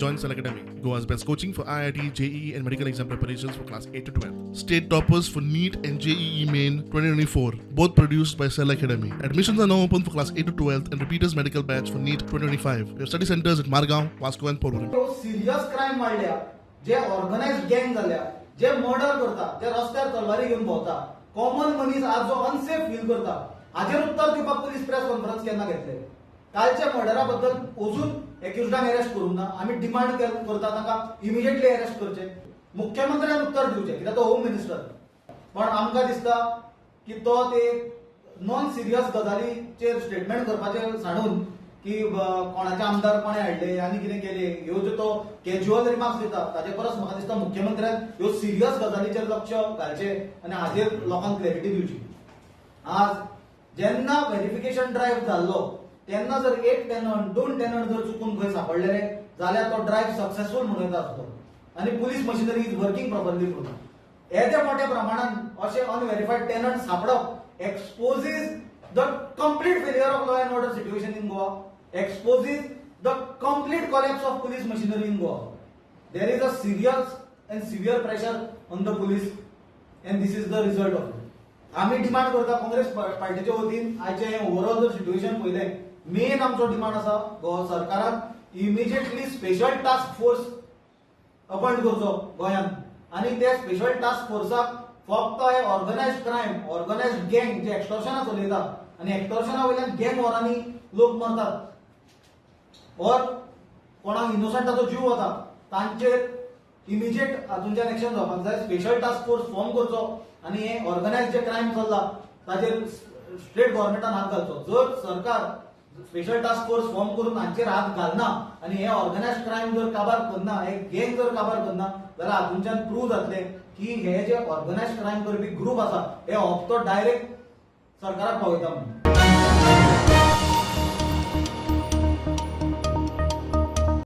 Join Cell Academy, Goa's best coaching for IIT, JEE, and medical exam preparations for class 8 to 12. State toppers for NEET and JEE Main 2024, both produced by Cell Academy. Admissions are now open for class 8 to 12 and repeaters medical batch for NEET 2025. We have study centers at Margao, Vasco, and Porvorim. Serious crime वाडल्या, जे organise गँग जाल्या, जे murder करता, जे रस्त्यार तलवारी घेवन भोंवता, common मनीस आज जो अनसेफ फील करता, हाजेर उत्तर दिवपाक पुलीस प्रेस कॉन्फरन्स केन्ना घेतले? कालच्या मर्डरा बद्दल अजून एक्युजडांक अरेस्ट करूंक ना. आमी डिमांड करता, तांकां इमिजिएटली अरेस्ट करचे. मुख्यमंत्र्यान उत्तर दिवचें, कित्याक तो होम मिनिस्टर. पण आमकां दिसता की तो ते नॉन सिरियस गजालीचेर स्टेटमेंट करपाचें सांडून की कोणाचे आमदार कोणे हाडले आनी कितें केले, ह्यो ज्यो तो कॅज्युअल रिमार्क्स दिता, ताजे परस म्हाका दिसता मुख्यमंत्र्यान ह्यो सिरियस गजालीचेर लक्ष घालचें आनी हाजेर लोकांक क्लॅरिटी दिवची. आज जेन्ना व्हेरिफिकेशन ड्रायव्ह जाल्लो, तेन्ना जर एक टेनंट, दोन टेनंट जर चुकून खंय सापडलेले जाल्यार तो ड्रायव्ह सक्सेसफूल म्हणूं येता आसलो आनी police machinery is working properly म्हणून. येद्या मोठ्या प्रमाणान अशे अनव्हेरिफायड tenant सापडप exposes the complete failure of law and order situation in Goa, exposes the complete collapse of police machinery in Goa. There is a serious and severe pressure on the police and this is the result of it. आम्ही demand करता काँग्रेस पार्टीच्या वतीन, आयचे हे overall जर situation पळयलें, main आमचो demand आसा, गोवा सरकारान immediately special task force appoint करचो गोंयांत आनी त्या स्पेशल टास्क फोर्साक फक्त हे ऑर्गनायज क्रायम, ऑर्गनायज गँग जे एक्स्टॉर्शनां चलयता आनी एक्स्टॉर्शना वयल्यान गँग वॉरांनी लोक मरतात और कोणाक इनोसंटाचो जीव वता, तांचेर इमिजिएट हातूंच्यान एक्शन जावपाक जाय. स्पेशल टास्क फोर्स फॉर्म करचो आनी हे ऑर्गनायज जे क्रायम चल्ला, ताचेर स्टेट गव्हर्मेंटान हात घालचो. जर सरकार स्पेशल टास्क फोर्स फॉर्म करून हांचेर हात घालना आनी हे ऑर्गनायज क्रायम जर काबार करना, हे गँग जर काबार करना जाल्यार हातूंच्यान प्रूव जातले की हे जे ऑर्गनायज क्रायम करपी ग्रुप आसा, हे हप्तो डायरेक्ट सरकाराक पावयता म्हणून.